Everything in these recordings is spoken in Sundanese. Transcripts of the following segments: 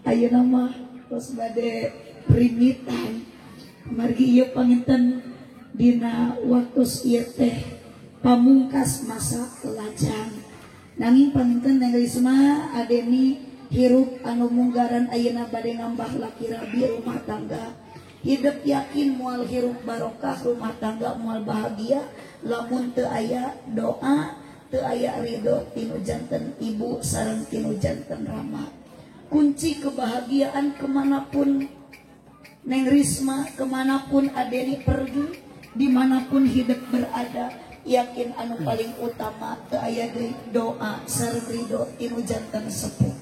Ayeuna mah tos bade primitan margi ieu panginten dina waktos ieu teh pamungkas masa lajang. Nanging panginten Neng Risma Adeni hirup anu munggaran ayeuna bade ngambah laki rabi rumah tangga. Hidup yakin moal hirup barokah rumah tangga moal bahagia lamun teu aya doa teu aya ridho tinu janten ibu sareng tinu janten rama. Kunci kebahagiaan kemanapun Neng Risma, kemanapun Adeni pergi, dimanapun hidup berada, yakin anu paling utama teu aya deui doa sareng ridho tinu janten sepuh.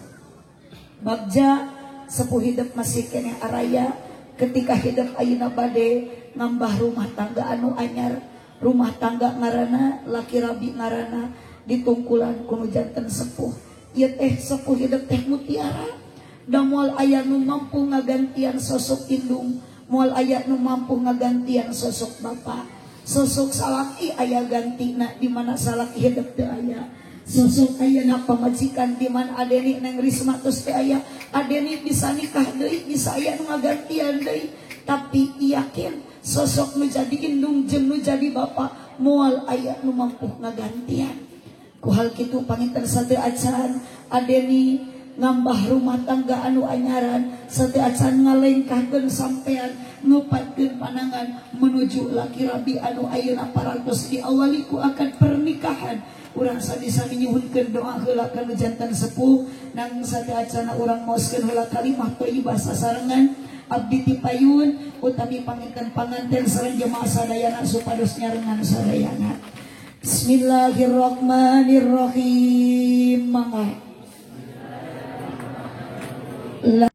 Bagja sepuh hidup masih keneh araya ketika hidup ayeuna bade nambah rumah tangga anu anyar, rumah tangga ngaranna laki rabi ngaranna ditungkulan ku nu janten sepuh. Ieu teh sepuh hidup teh mutiara. Da moal aya nu mampu ngagantian sosok indung, moal aya nu mampu ngagantian sosok bapak. Sosok salaki aya gantina di mana salaki hidup teu aya. Sosok ayeuna pamajikan di mana Adeni Neng Risma tos teu aya. Adeni bisa nikah deui, bisa aya nu ngagantian deui, tapi yakin sosok nu jadi indung jeung nu jadi bapak moal aya nu mampu ngagantian. Ku hal kitu panginten sateu acan Adeni ngambah rumah tangga anu anyaran, sateu acan ngalengkahkeun sampean ngupatkeun panangan menuju laki rabi anu ayeuna parantos diawali ku akad pernikahan. Urang sami-sami nyuhunkeun doa heula ka nu janten sepuh, nang sateu acana urang maoskeun heula kalimah thayyibah sasarengan abdi ti payun utami panginten panganten sareng jemaah sadayana supados nyarengan sadayana. Bismillahirrahmanirrahim. Mangga. La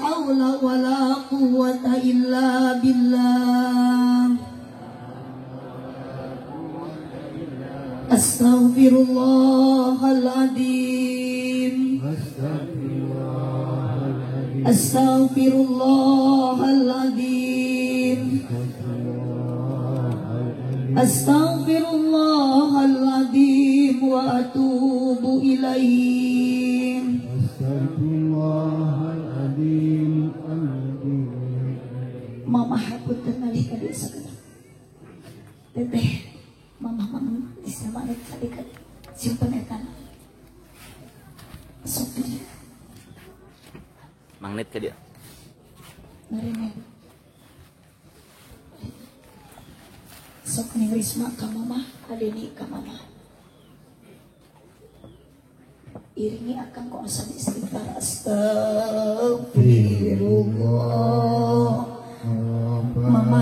haula wala quwwata illa billah. Astaghfirullahaladzim. Astaghfirullahaladzim. Astaghfirullahaladzim wa atubu ilaih. Astaghfirullahaladzim. Mama hapunten malih ka dieu sakedap. Teteh, mama mang bisa manut tadi ka simpen eta. Sok di dieu. Magnet ka dieu. Mari Neng. Sok Neng Risma ka mama, Adeni ka mama. Iringi akang ku asan istighfar. Astagfirullah. Mama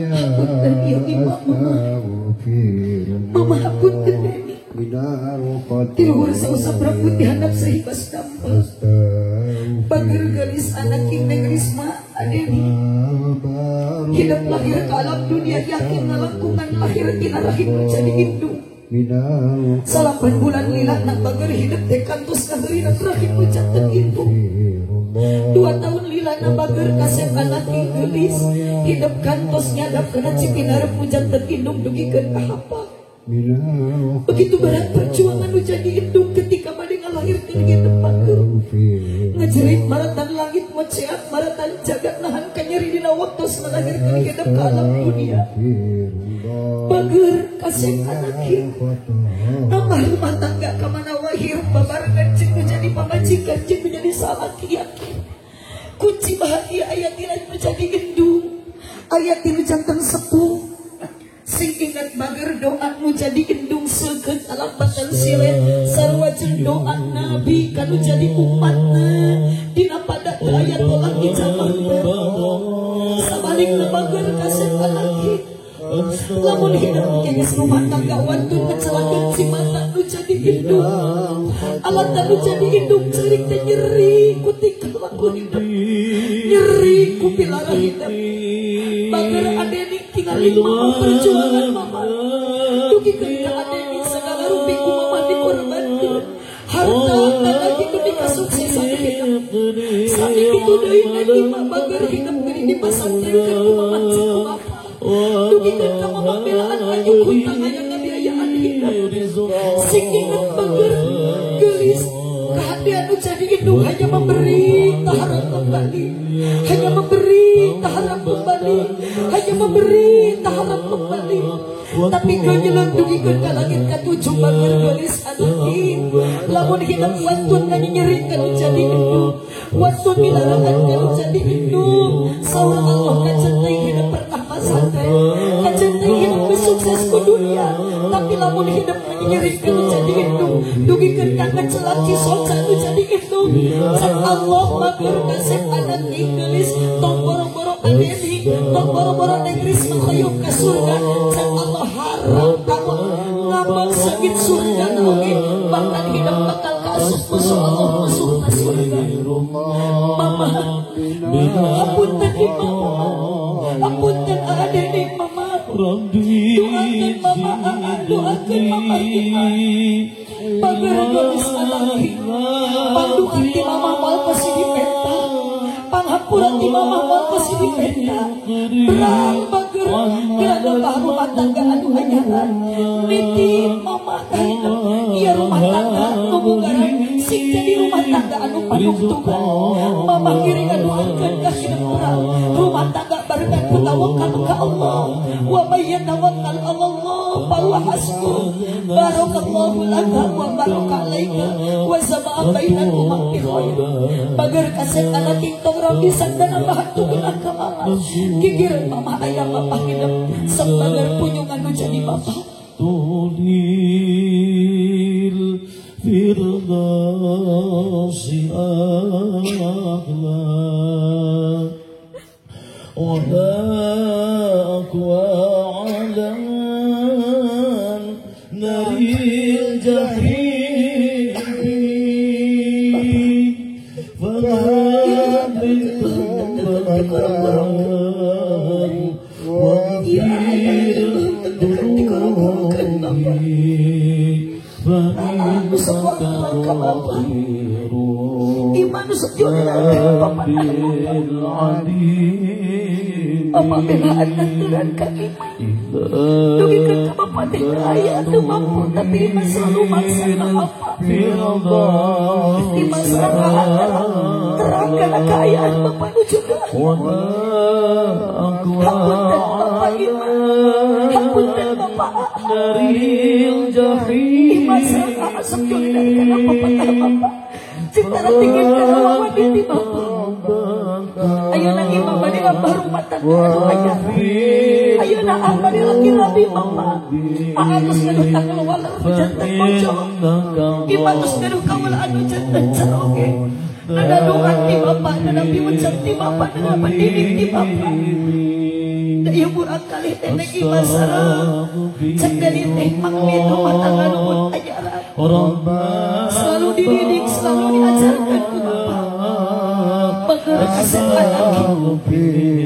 hapunten ieu ibu mama. Mama hapunten Deni. Tiluhur sausap rambut di handap sahibas dampa. Bager gelis anak Neng Risma Adeni. Hidup lahir ke alam dunia yakin ngalangkungan lahir tina rahim menjadi indung. 8 bulan lila nak bager hidup teh kantos kaheurina rahim janten indung. 2 tahun lila nak bager kasep anak geulis hidup kantos nyadap kana cipinarep janten indung dugikeun ka hapa. Begitu berat perjuangan nu jadi indung ketika bade ngalahirkeun hidup bager. Ngajerit maratan langit moceak maratan jagat nahan kanyeri dina waktos ngalahirkeun hidup ka alam dunia. Bager kasep anak hidup nambah rumah tangga kamana wae hirup babarengan jeung nu jadi pamajikan jeung nu jadi salaki yakin. Kunci bahagia aya tina nu jadi indung, aya tina janten sepuh. Sing ingat bager doa nu jadi indung seukeun alam batan silet sarua jeung doa nabi kanu jadi umatna dina pada teu aya tolak ijabah. Sabalikna bager kasep anak lamun hidup geus rumah tangga wantun ngecelakeun cimata nu jadi indung, alatan nu jadi indung ceurik teh nyeri ku tingkah laku hidup, nyeri ku pilara hidup. Bager Adeni tingali mama perjuangan mama dugikeun ka Adeni segala rupi ku mama dikorbankeun, harta tanah kitu dikasuksesan hidup. Sami kitu deui Neng Ima bager hidup geuning dipasantrenkeun ku mama jeung ku bapa. Dugikeun ka mama belaan anjuk hutang aya ngabiayaan hidup. Sing inget bager geulis Kehadiran nu jadi indung hanya memberi taharap kembali, hanya memberi taharap kembali, hanya memberi taharap kembali. Tapi keunyeun dugikeun ka langit katujuh bager geulis anu lamun hidup wantun nganyeri ka nu jadi indung, wantun milarangan ka nu jadi indung. Saur Allah kacentai hidup pernah masantren, kacentai hidup sukses ku dunia, tapi lamun hidup nganyeri ka nu jadi indung, dugikeun ka ngecelak cisoca nu jadi indung. Cek Allah bager kasep anak geulis tong boro-boro adeni, tong boro-boro negris mah ka surga. Cek Allah harap kamu ngambang sakit surga oge, bahkan hidup bakal kaasup musuh Allah musuh ka surga. Mama, hapunten mama, hapunten adeni mama, doakeun mama, doakeun mama kita. Bager geulis alaki, panduan ti mama moal pasti dipenta, panghapuran ti mama moal pasti dipenta. Berang bager geura rumah tangga anu anyaran, niti mama teh ieu rumah tangga nu bugaran sing jadi rumah tangga anu panungtungan. Mama ngiring ngadoakeun ka hidup urang rumah tangga barengan ku tawakal ka Allah. Wa may yatawakkal 'ala Allah fa huwa hasbuh. Barakallahu laka wa baraka alaika wa sama'a bainakum bi khair. Bager kasep anak tong rambisan dan nambahan tugeuna ka mama. Gigir mama aya bapak hidup sok bager punyungan nu jadi bapak. Tulil firdausi a'la wa la aqwa 'ala naril jahim Mama belaan naturan ka iman. Dugikeun ka bapak teh aya teu mampu, tapi iman selalu maksa ka bapak. Iman selalu terang kana kaayaan bapak nu juga. Hapunten bapak iman, hapunten bapak. Iman selalu asup jodoh kana bapak tah bapak. Cinta tinggi kana mama di bapak. Ayeuna imam bade ngabah rumah tangga anu anyar. Ayeuna ah bade laki rabi mama. Ah geus gaduh tanggal anu janten bojo. Imah geus gaduh kaula anu janten caroge. Nadaduhan ti bapak, nanapi ucap ti bapak, nanapi pendidik ti bapak. Da ieu murang kalih teh neng imah sareng. Cek deui teh makmid rumah tangga nu mun ajaran. Selalu dididik, selalu diajarkan ku bapak. Bager kasep anak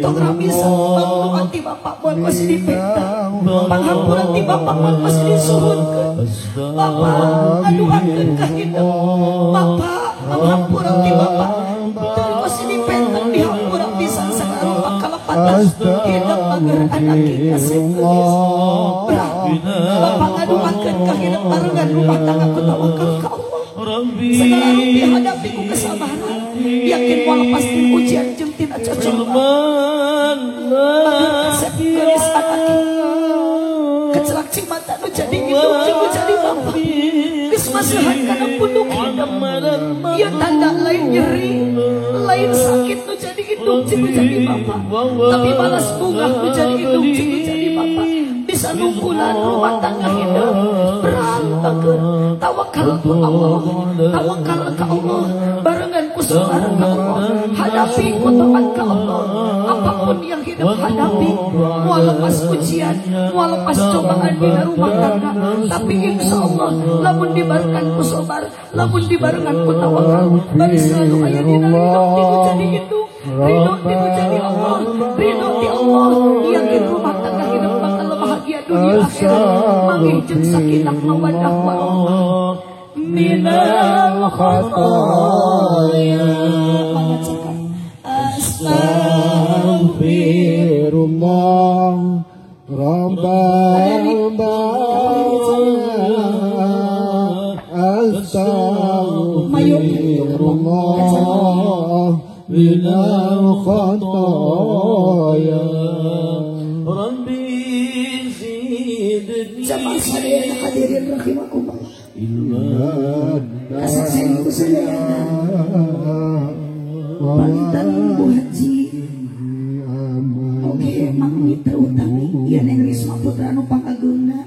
tong ramisa mangduan ti bapak moal pasti dipenta, panghapuran ti bapak moal pasti disuhunkeun. Bapak aduankeun ka hidup, bapak panghapuran ti bapak teu pasti dipenta, dihampura pisan sagala rupa kalepatan hidup. Bager anak kasep geulis bapak ngaduankeun ka hidup barengan rumah tangga ku tawakal ka Allah. Segala rupi hadapi ku kesabaran, yakin moal lepas ti ujian jeung tina cocobaan. Bager kasep geulis anak kecelak cimata nu jadi indung jeung nu jadi bapak. Geus masihan kana punduk hidup. Ieu tanda lain nyeri, lain sakit nu jadi indung jeung nu jadi bapak, tapi balas bungah nu jadi indung jeung nu jadi bapak. Bisa nunggulan rumah tangga hidup berang bager tawakal ku Allah, tawakal ka Allah, barengan ku sabar ka Allah, hadapi ku taat ka Allah. Apapun yang hidup hadapi, moal lepas ujian, moal lepas cobaan dina rumah tangga, tapi insya Allah lamun dibarengan ku sabar, lamun dibarengan ku tawakal, bari selalu aya dina ridho ti nu jadi indung, ridho ti nu jadi Allah, ridho ti Allah. Yakin rumah tangga hidup bakal bahagia dunia akhirat, manggih jeung sakinah mawaddah warahmah minal khotoya. Mangga Astaghfirullah Rabbal baraya. الله من الخطايا ربي زدني. Jamaah sadayana hadirin rahimakumullah. Kasaksen ku sadayana panginten Bu Haji oge mangmi terutami ieu Neng Risma putra anu pangageungna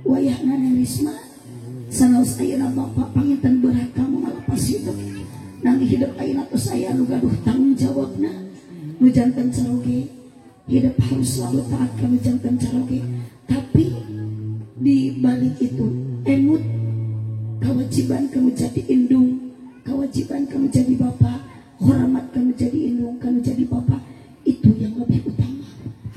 wayahna Neng Risma sanaos ayeuna bapak panginten berat kamu ngalepas hidup nanging hidup ayeuna tos aya nu gaduh tanggung jawabna nu janten caroge hidup harus selalu taat ka nu janten caroge tapi di balik itu emut kewajiban kamu jadi indung, kewajiban kamu jadi bapak, hormat kamu jadi indung, kamu jadi bapak, itu yang lebih utama.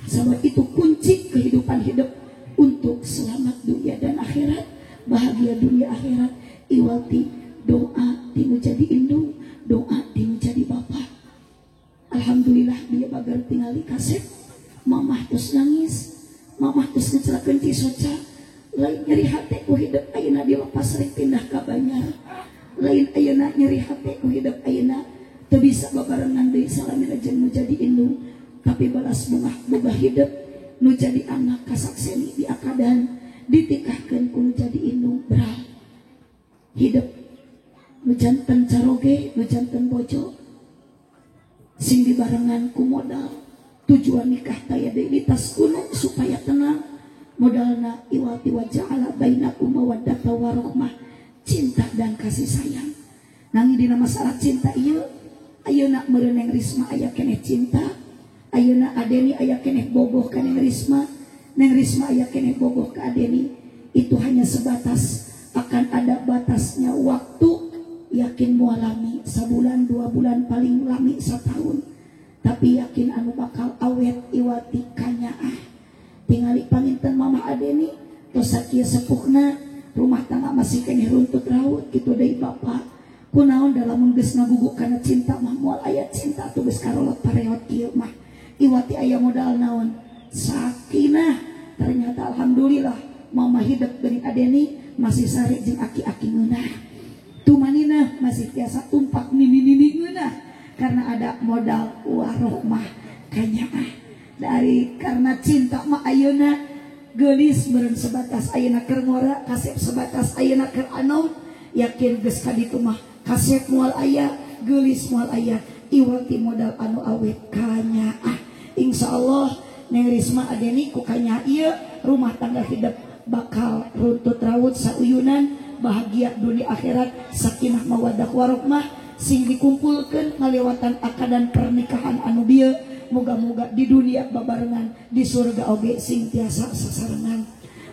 Sebab itu kunci kehidupan hidup untuk selamat dunia dan akhirat, bahagia dunia akhirat. Iwati doa timu jadi indung, doa timu jadi bapak. Alhamdulillah dia bagar tingali kaset, mamah terus nangis, mamah terus ngecelakeun cisoca. Lain nyeri hati ku hidup ayeuna dilepas rek pindah ka Banjar. Lain ayeuna nyeri hati ku hidup ayeuna teu bisa babarengan deui salamina jeung nu jadi indung, tapi balas bungah boga hidup nu jadi anak kasakseni di akadan ditikahkeun ku nu jadi indung berat. Hidup nu janten caroge, nu janten bojo sing dibarengan ku modal tujuan nikah taya deui ditas kuno supaya tenang. Modalna iwati wa ja'ala bainakum mawaddata warahmah, cinta dan kasih sayang. Nanging dina masalah cinta ieu ayeuna meureun Neng Risma aya keneh cinta, ayeuna Adeni aya keneh bogoh ka Neng Risma, Neng Risma aya keneh bogoh ka Adeni. Itu hanya sebatas, akan ada batasnya waktu. Yakin moal lami sabulan 2 bulan paling lami setahun, tapi yakin anu bakal awet iwati kanyaah. Tingali panginten mamah Adeni tos sakieu sepuhna rumah tangga masih keneh runtut raut kitu deui bapak. Kunaon dalam geus ngagugu kana cinta mah moal aya cinta tuh geus karolot pareot kieu mah. Iwati aya modal naon? Sakinah. Ternyata alhamdulillah mama hidup geuning Adeni masih sare jeung aki-aki ngeunah. Tumanina masih tiasa tumpak nini-nini ngeunah karena ada modal warohmah kanyaah. Dari karena cinta mah ayeuna geulis meureun sebatas ayeuna keur ngora kasep sebatas ayeuna keur anom yakin geus ka ditu mah kasep moal aya geulis moal aya iwati modal anu awet kanyaah. Insyaallah Neng Risma Adeni ku kanyaah ieu rumah tangga hidup bakal runtut raut sauyunan bahagia dunia akhirat sakinah mawaddah warahmah sing dikumpulkeun ngalewatan akadan pernikahan anu bieu. Moga-moga di dunia babarengan, di surga oge sing tiasa sasarengan.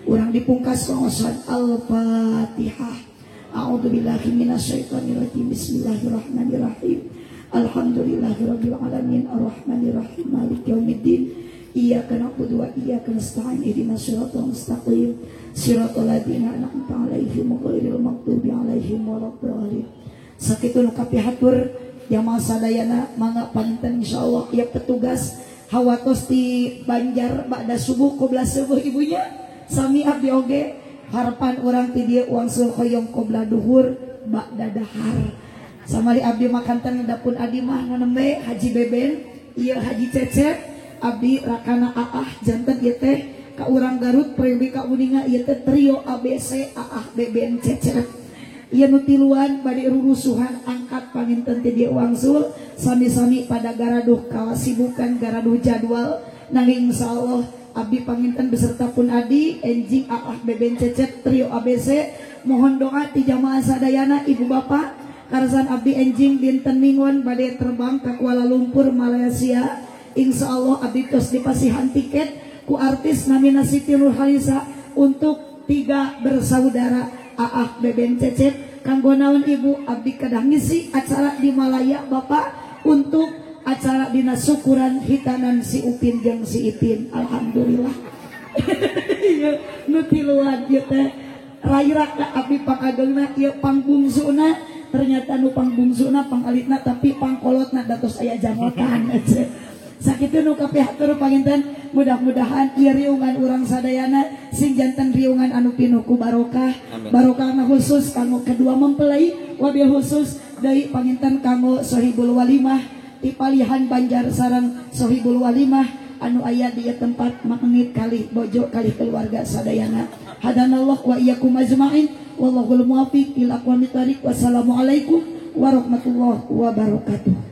Urang dipungkas pangosan Al-Fatihah. A'udzubillahi minasyaitonirrajim. Bismillahirrahmanirrahim. Alhamdulillahirabbil alamin arrahmanirrahim maliki yaumiddin. Iyyaka na'budu wa iyyaka nasta'in ihdinas siratal mustaqim. Siratal ladzina an'amta 'alaihim ghairil maghdubi 'alaihim waladdallin. Sakitu nu kapihatur jamaah sadayana mangga panginten insyaallah ieu petugas hawatos di Banjar ba'da subuh qobla subuh ibunya sami abdi oge harapan urang ti dieu wangsul hoyong qobla duhur ba'da dahar. Samali abdi makanten dapun adi mah nu nembe Haji Beben ieu Haji Cecep abdi rakana aah janten ieu teh ka urang Garut peryogi ka Uninga ieu teh trio ABC aah Beben Cecep. Ieu nu tiluan bade rurusuhan angkat panginten ti dieu wangsul sami-sami pada garaduh kawasibukan garaduh jadwal nanging insyaallah abdi panginten beserta pun adi enjing aah Beben Cecep trio ABC mohon doa ti jamaah sadayana ibu bapak karsan abdi enjing dinten minggon bade terbang ke Kuala Lumpur Malaysia. Insyaallah abdi tos dipasihan tiket ku artis namina Siti Nurhaliza untuk 3 bersaudara Aah Beben Cecep kanggo naon ibu abdi kedah ngisi acara di Malaya bapak untuk acara dina syukuran hitanan si Upin jeung si Ipin. Alhamdulillah. Nu tiluan ieu teh rairak abdi pangageungna ieu pangbungsuna ternyata nu pangbungsuna pangalitna tapi pangkolotna datos aya jangotan. Sakitu nu kapihatur panginten mudah-mudahan ieu riungan urang sadayana sing janten riungan anu pinuh ku barokah. Barokahna khusus kanggo kedua mempelai Wabil khusus deui panginten kanggo sohibul walimah di palihan Banjar sareng sohibul walimah anu aya di tempat makengit kalih bojo kalih keluarga sadayana. Hadanallah wa iyyakum ajmain wallahul muwaffiq ila aqwamit thariq. Wassalamualaikum warahmatullahi wabarakatuh.